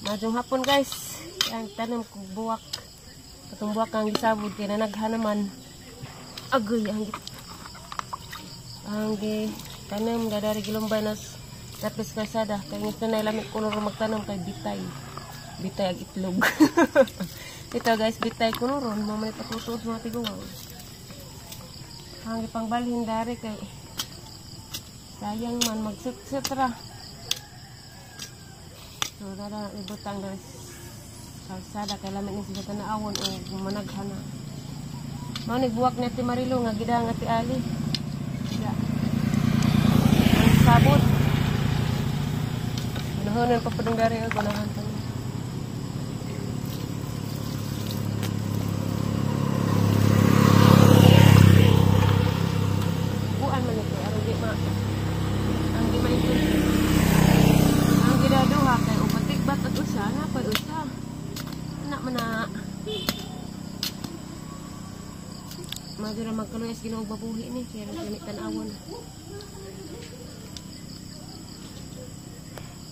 Maayong hapon, guys. Ang tanom kog buwak. Katong buwak ang gisabod kay nanaghan naman. Agoy ang gi tanom dadari gilumbay nas tapos kalsada kay gusto na lami kuno ro magtanom kay bitay. Bitay ag itlog. Ito guys, bitay kuno ron mo may patutuos mga tiguang. Ang gipangbalhin dari kay sayang man magsit-sit ra. So dara ibutang dari kalsada kay lami ni sila tanawon o managhan na. Mao ni buwak ni Ate Marilo nga gidang Ate Ali. Ya. Ang sabot. Ganahanan pa padung dari og ganahan pa. Buan man ito aron di ma ang di ma ang gidaduha kay upatigbat at usa na pay usa. Anak man na. Madyo na magkaluyas Ginoo babuhi ni kaya gani tan-awon.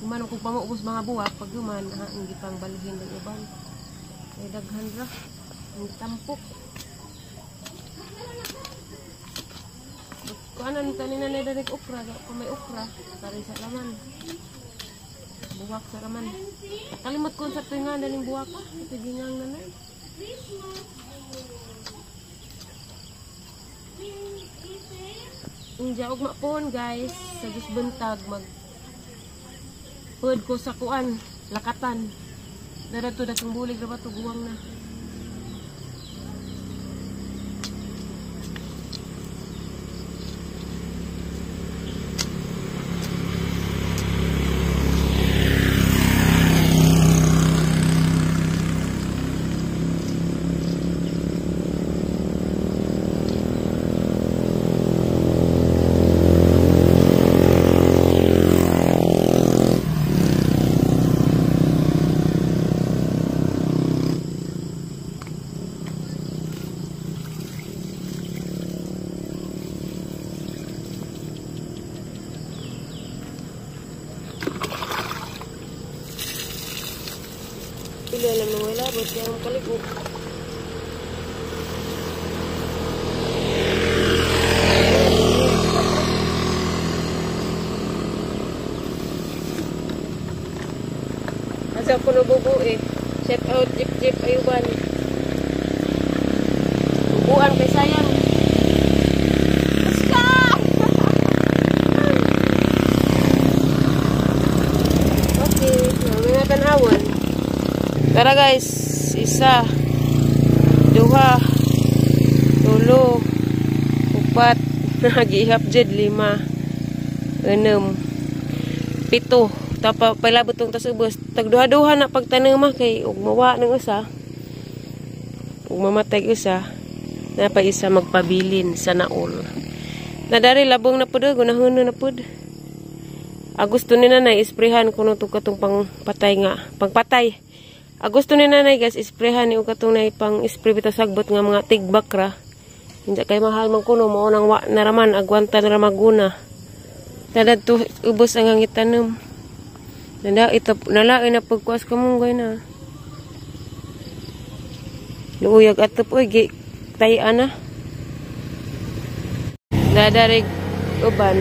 Human kung pamuubos mga buwak pag human ha, ang gipang balhin ng uban. Kay daghan ra ang tampok. Kuanan tanin na direk okra, kung may okra para sa laman. Buwak sa laman. Kalimot ko sa tuwingan daling buwak ka. Ito gingang nanay. Inja og mapon guys, sa gisbuntag mag pud ko sa kuan, lakatan. Dara to datong bulig ra ba to guwang na. Pila lang mga ilabot, kaya ang kaliko. Asa ko nabubu eh. Shout out, jeep jeep, ayuban. Bubuan kay sayang. Basta! Okay, mga tanawon. Tara guys, isa, duha, tulo, upat, nagihap jed, 5, 6, 7. Tapa palabot tong tas ubos. Tagduha-duha na pagtanom kay ug mawa ng usa. Ug mamatay usa, na pa isa magpabilin sa naol. Nadari labong na pud, gunahon na pud. Agusto ni nanay isprehan kuno to katong pangpatay nga, pangpatay. Agusto ni nanay guys isprehan ni og katong nay pang spray bitaw sagbot nga mga tigbak ra. Hindi kay mahal man kuno mao nang wa naraman agwanta na ra maguna. Nadadto ubos ang gitanom. Nanda ito nalain na pagkuas kamunggay na. Luuyag atop oy gi tay ana. Dadarig uban.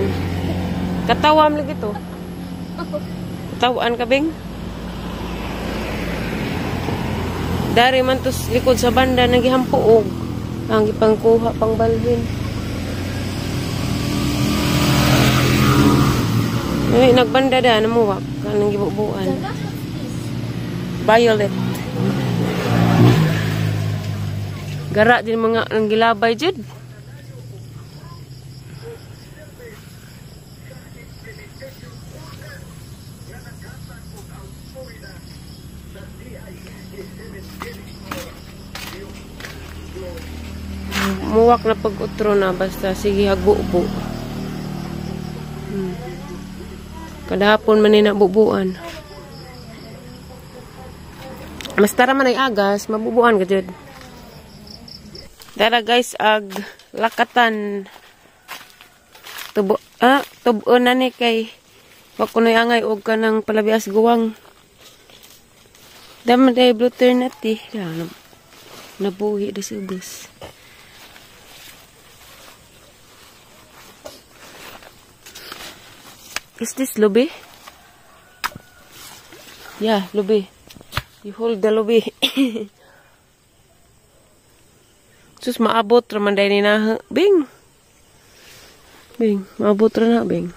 Katawam lagi to. Katawaan ka bing. Dari man tos likod sa banda nagihampuog ang gipangkuha pangbalhin. Ay nagbanda da namuwak kanang gibubuan. Violet. Gara din mga nang gilabay jud. Muwak na pag-utro na basta sige hagbubo. Kadahapon man ni nabubuan. Mas tara man ay agas, mabubuan ka jud. Dara guys ag lakatan. Tubo tubo na ni kay wa kunoy angay og kanang palabias guwang. Dama day blue ternate. Nabuhi da sa ubos. Is this lubi? Yeah, lubi. You hold the lubi. Sus, maabot raman day ni na. Bing! Bing, maabot ra na, bing.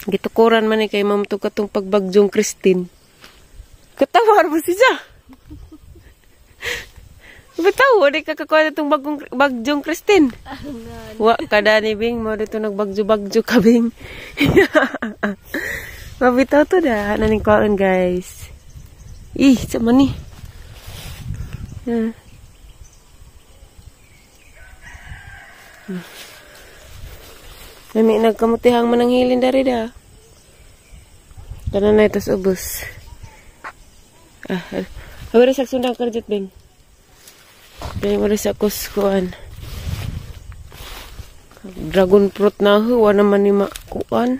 Gitukuran man ni kay ma'am to katong pagbagyong Christine. Katawar mo siya. Bitaw, di ka kakuha itong bagong bagyong Christine. Wa kada ni Bing, mo dito nagbagyo-bagyo ka, Bing. Mabitaw to da. Naning kaon, guys. Ih, sama ni. Nami nagkamutihang mananghilin dari da. Tanan na itas ubos. Ah, awari sa sundang karjat, Bing. Kaya wala sa kuskuan. Dragon fruit na ho, wala naman ni makuan.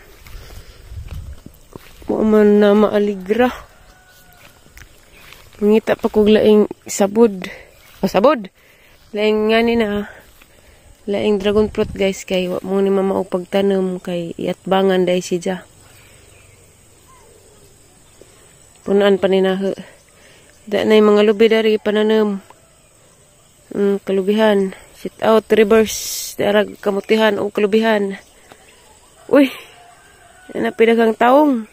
Wala man na maaligra. Mangita pa kog laing sabod. O sabod! Laing ngani na. Laing dragon fruit, guys, kay wa mo ni mama og pagtanom kay iatbangan dai siya. Punuan pa ni naho. Da na yung mga lubi dari pananom. Kalubihan. Sit out, reverse. Darag kamutihan o kalubihan. Uy! Napidagang taong.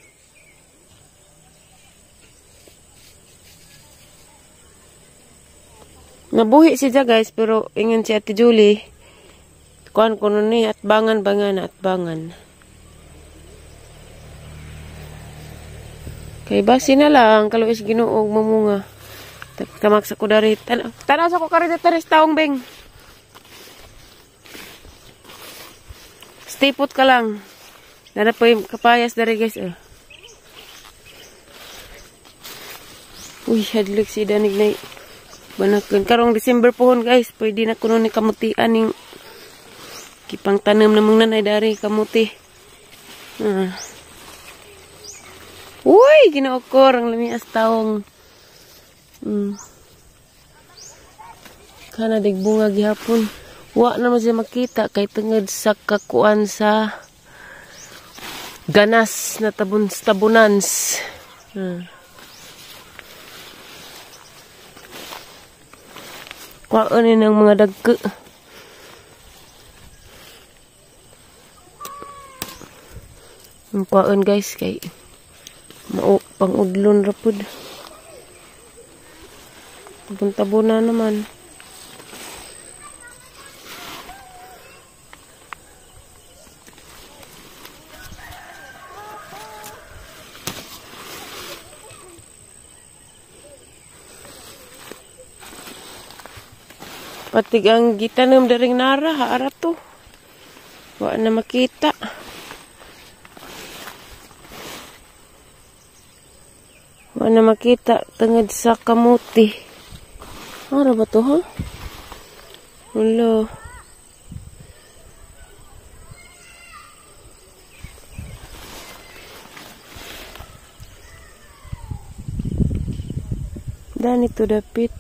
Nabuhi siya, guys, pero ingon si Ate Julie. Kuan ko nun ni, atbangan ba nga na atbangan. Kay basi na lang, kaluis Ginoo mamunga. Kamaksa ko dari. Tanaw sa ko karon taris taong, Beng. Stay put ka lang. Dara pa yung kapayas dari, guys. Oh. Uy, hadlok si Danig na banakan. Karong December pohon, guys. Pwede na kuno ni kamutian ning kipang tanom namang nanay dari kamuti. Ah. Uy, ginaokor ang lamias taong. Kana dig bunga gihapon. Wa na man siya makita kay tungod sa kakuan sa ganas na tabon tabunans. Kuan ni ng mga dagko. Ang kuan, guys, kay mao pangudlon ra pud. Tabon-tabon na naman. Patig ang gitanom daring nara, haara to. Wa na makita. Wa na makita tungod sa kamuti. Ara ba to, ha? Wala. Dani to dapit.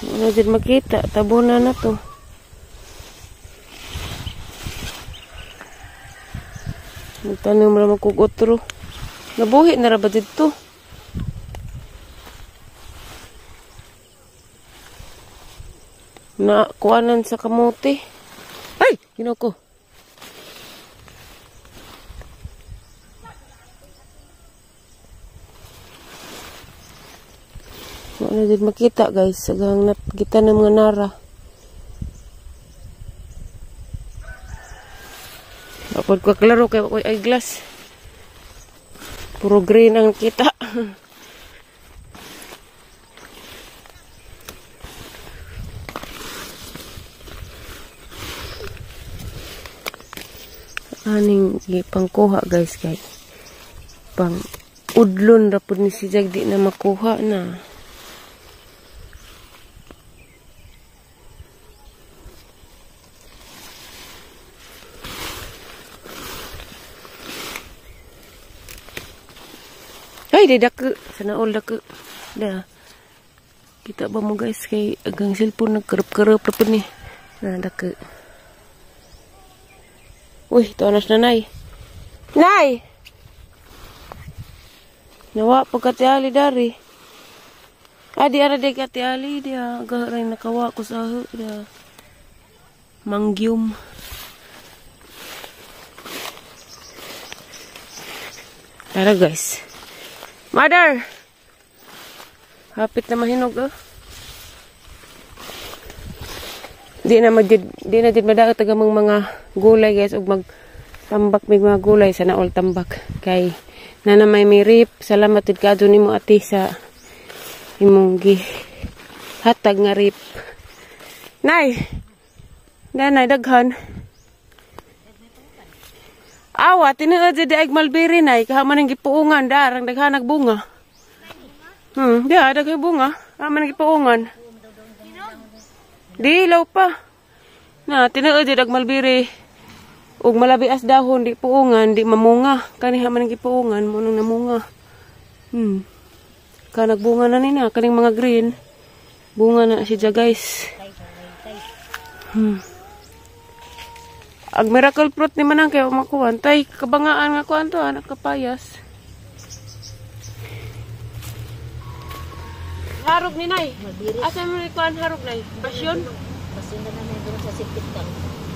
Wala dyan makita. Tabunan na to. Magtanom ra magkugotro. Nabuhi na ra ba dito? Na kuanan sa kamote. Ay! Ginoo ko. Wala din makita, guys. Sagang kita ng mga nara. Dapat ko klaro kay ako'y eyeglass. Puro green ang kita. Aning pangkuha, guys, kay pang udlon ra pud ni si Jag, di na makuha na. Ay, di dako. Sana all dako. Da. Kita ba mo guys kay agang cellphone nagkerup-kerup ra pud ni. Na dako. Uy, tuwa na nay. Nay! Nawa pagkatiali dari. Ah, di ara di katiali dia. Agaray nakawa ko sa dia. Mangyum. Tara guys. Mother! Hapit na mahinog oh. Di na jud madaot ang mga gulay guys ug mag tambak mig mga gulay sana all tambak kay nana may mirip. Salamat jud kaadto nimo ate sa imong gi hatag nga rip. Nay. Danay daghan. Awa tinuod jud ay mulberry nay kaha man ang gipuungan darang daghan bunga. Diha daghan bunga. Ha man ang gipuungan. Dilaw pa. Na tinuod jud ag mulberry ug malabi as dahon di puungan di mamunga. Kaniha man ang gipuungan mo nang namunga. Ka nagbunga na ni na kaning mga green. Bunga na siya guys. Ag miracle fruit ni manang kay makuan tay kabangaan nga kuan to anak kapayas. Harog ni nay. Asa mo ni kuan harog nay? Pasyon. Pasyon na nay doon sa septic tank.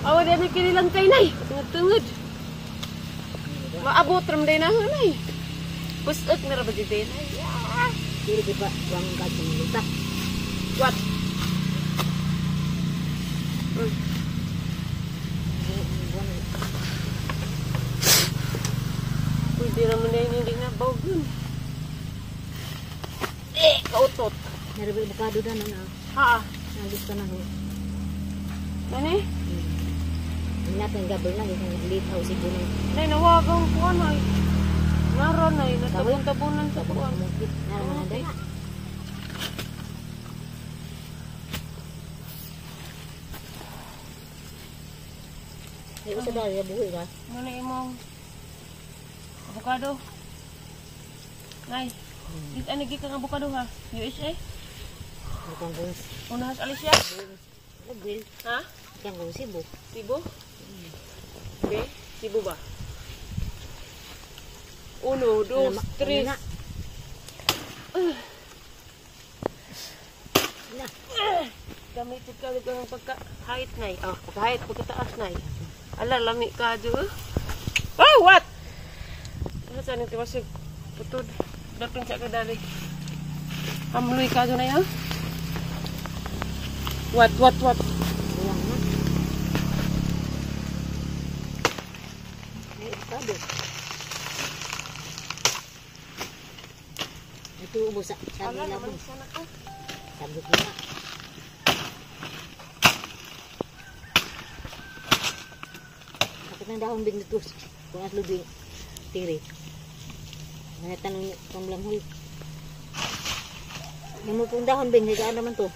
Awa di kini lang kay nay. Tungod. Maabot ram day na nay. Pusot na ra ba di nay? Yeah. Dili di ba wang ka luta. What? Pwede naman na yun, hindi na bawag yun. Eh, kautot. Meron ba avocado na na? Ha? Nagis ka na ho. Nani? Hindi natin gabol na, hindi na litaw siguro. Nay, nawagang kuwan ay. Naron ay, natabon-tabonan sa kuwan. Naron na dala. Ay, usa dahil, buhay ka. Muna imong avocado. Nay, dito ano kang avocado ha? USA? Unahas Alicia? Ha? Kang Cebu. Cebu? Okay, Cebu ba? 1, 2, 3. Na. Gamitin ka ng pagka-height nay. Oh, pagka-height, pagkataas nay. Ala, lami ka dyan. Oh, what? Ano saan yung tiwasig? Putod. Dapin sa kadali. Amloy ka dyan na yan. What, what, what? Buwang na. Ay, avocado. Ito, ubos. Sabi Ala, na naman po. sana ko. Sabi ko na. Bakit ang dahon bignitus? Kung as lubi, tiri. May tanong kung lamhoy. Yung mo kung dahon bing, higaan naman to.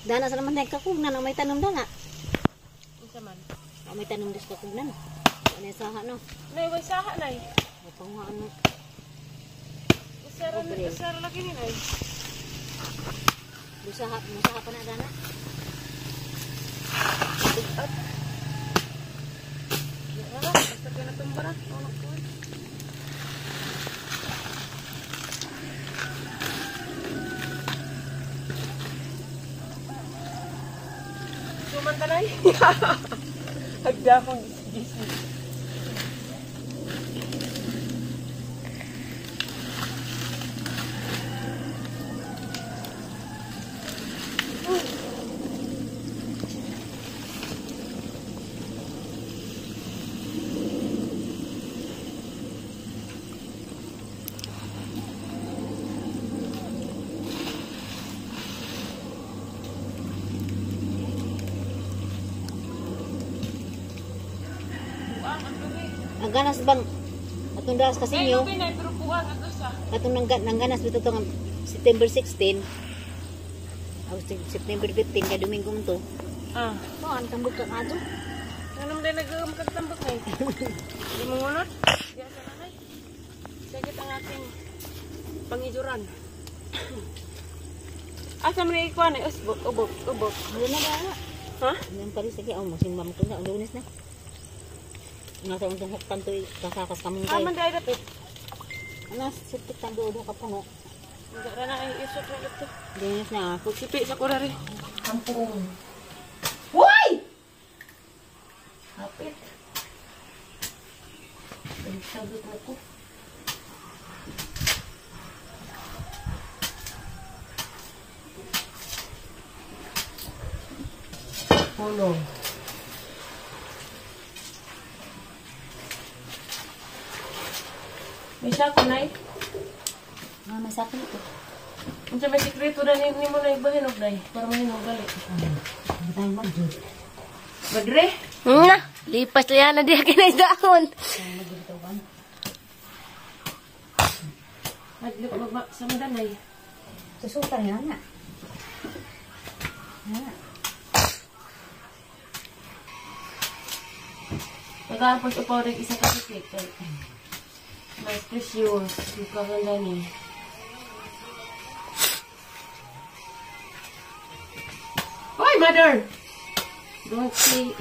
Dana sa naman nagkakugnan, may tanong dana. Unsa man? May tanong des kakugnan. Ano yung saha no? Nay, way saha nay. May panguhaan no. Usara, usara lagi ni nay. Musaha, musaha pa na dana. At basta kayo natumba na. Ano ko? Suman tanay. Hagda akong gisi-gisi. Ang ganas bang atong daras kasi Ay, nyo, lubi na, pero puwang ang usa. atong nangganas dito tong September 16, o September 15, kay Domingo man to. Ah. Oh, ang tambok ka ato. Anong din nag-uumkag tambok na eh? Di mo ngunot? Diya sa nanay. Sakit ang ating pangijuran. Asa man ikuan eh, usbok, ubok, ubok. Wala na ba? Ha? Yan pa rin sige, oh, masin ba mo na, lunes na. Nasa untong huktan to, kasakas kami Ah, kay. man dahil dapit. Ano, sipit ang doon ka puno. Hindi na ay isok na ito. Lunes na. Magsipi sa kurari. Kampung. Hoy! Hapit. Sagot mo ko. Puno. May sako, Nay. Ah, may sakit ito. Unsa may sikreto na ni mo na ibahinog, Nay? Para mahinog gali. Hindi tayo mag-jud. Madre? Na, lipas na yan na diya kinaisdaon. Hadlok magma sa madanay. Susukan nga na. Nga. Pag-aapos upaw rin isa ka sa cake. Mas precious. Yung ni. Hoy, mother! Don't say.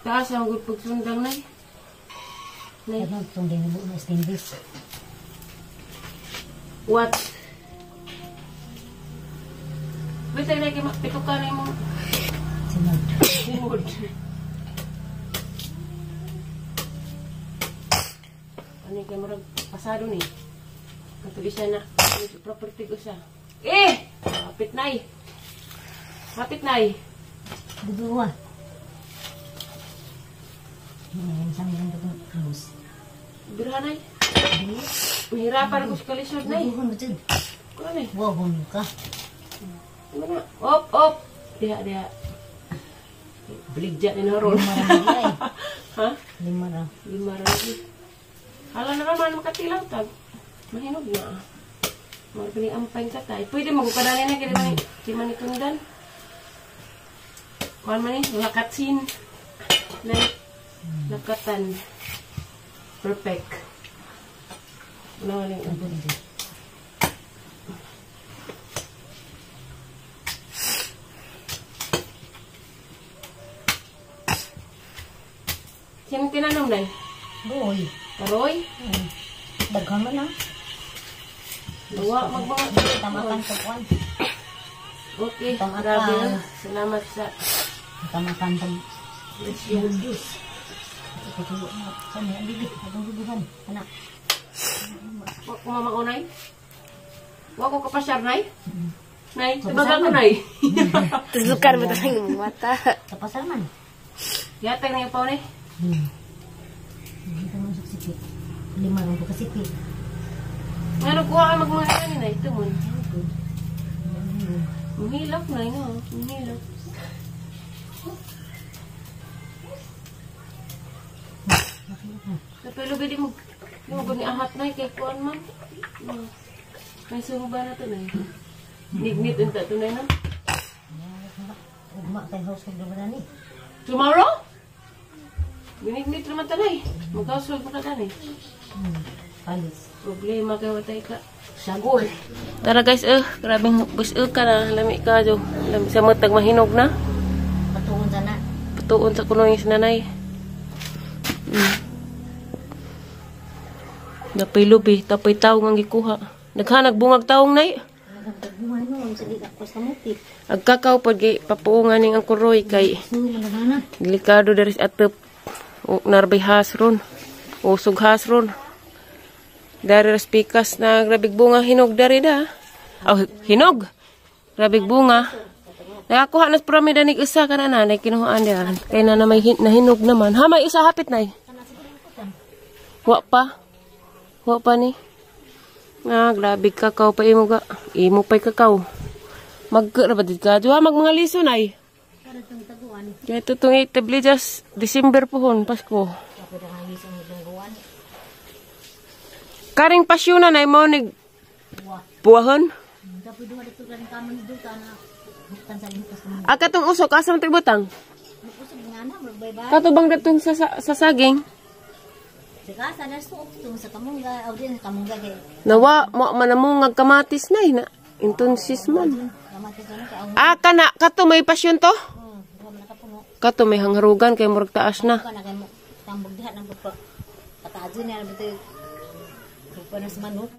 Taas ang good pagsundang, Nay. Nay. Ano, sundin mo na stainless. What? Wait, ay, kay pito ka na yung Sinod. Food. Ano yung murag pasado ni? Kato isa na property ko siya. Eh! Hapit nay. Hapit nay. Bubuwa. Ngayon, sa mga itong close. Birha nay. Mahirapan ako sa kalisod nay. Bubuhon mo dyan. Kuno ni. Bubuhon ka. Ano na? Op, op. Diha, diha. Baligya ni naron. Lima ra na ay. Ha? Lima ra. Lima ra ni. Hala na naman makatilaw tag. Mahinog na. Mara ni ampay sa tay. Pwede mo kadali na kay man di man itundan. Kuan man ni lakatsin. Na lakatan. Perfect. Wala wala yung Bubuhon dyan. Sino tinanom nay? Buoy. Karoy? Daghan man ah. Duwa magbanga. Tamakan sa kuwan. Okay, Tamakan. grabe na. Salamat sa Tamakan sa Christian. juice. Ito na. Saan yan? Bibi. Atong bubuhan. Anak. Wa ko mamaunay. Wa ko kapasyar nay. Nay, tubagan ko nay. Tusukan mo talagang imong mata. Sa pasar man. Yatag na yung paunay. Dito mo sa sipi. Lima rin ko kasipi. Nga kuha ka magmuna ni nay tumon. Muhilok na no, muhilok. Pero di mo ni ahat nay kay kuan man. May sumba na to nay. Nignit unta to nay no. Ugma kay household naman ni. Tomorrow? Binignit naman tanay. Mag-household mo ka tanay. Palis. Problema kay watay ka. Sagol. Tara guys, grabing bus ka na lami ka jo. Lami sa matag mahinog na. Patuon sana. Patuon sa kuno yung sinanay. Napoy lubi, tapoy taong ang gikuha. Naghanag bungag taong nay. Nagtaguhan mo ang sige ako sa muti. Agkakaw pag papuungan ning ang kuroy kay delikado diri sa atop. O narbay hasron. Usog hasron. Dari ras pikas na grabig bunga hinog dari da. Oh, hinog. Grabig bunga. Nakakuha na sa prami danig isa ka na nanay kinuhaan diyan. Kay na may nahinog naman. Ha, may isa hapit nay. Wa pa. Wa pa ni. Ah, grabe kakao pa imo ga. Imo pa'y kakao. Magka ra ba dit ka? Duha mag mga liso nay. Kaya ito itong itablijas December pohon, Pasko. Karing pasyon na mo nig buwahon. Akatong usok asa man to ibutang? Kato bang datong sa saging? Sa kasa na suok to sa kamungga, aw din sa kamungga kay Nawa, mo manamungag kamatis na eh, na. Intunsis man. Kamatis na ka ang Ah, kana, kato may pasyon to? Duha man nakapuno. Kato may hangharugan kay murag taas na. Ka na kay mo tambog diha nang pagpa. Patajo niya na bitaw. Rupa na sa manok.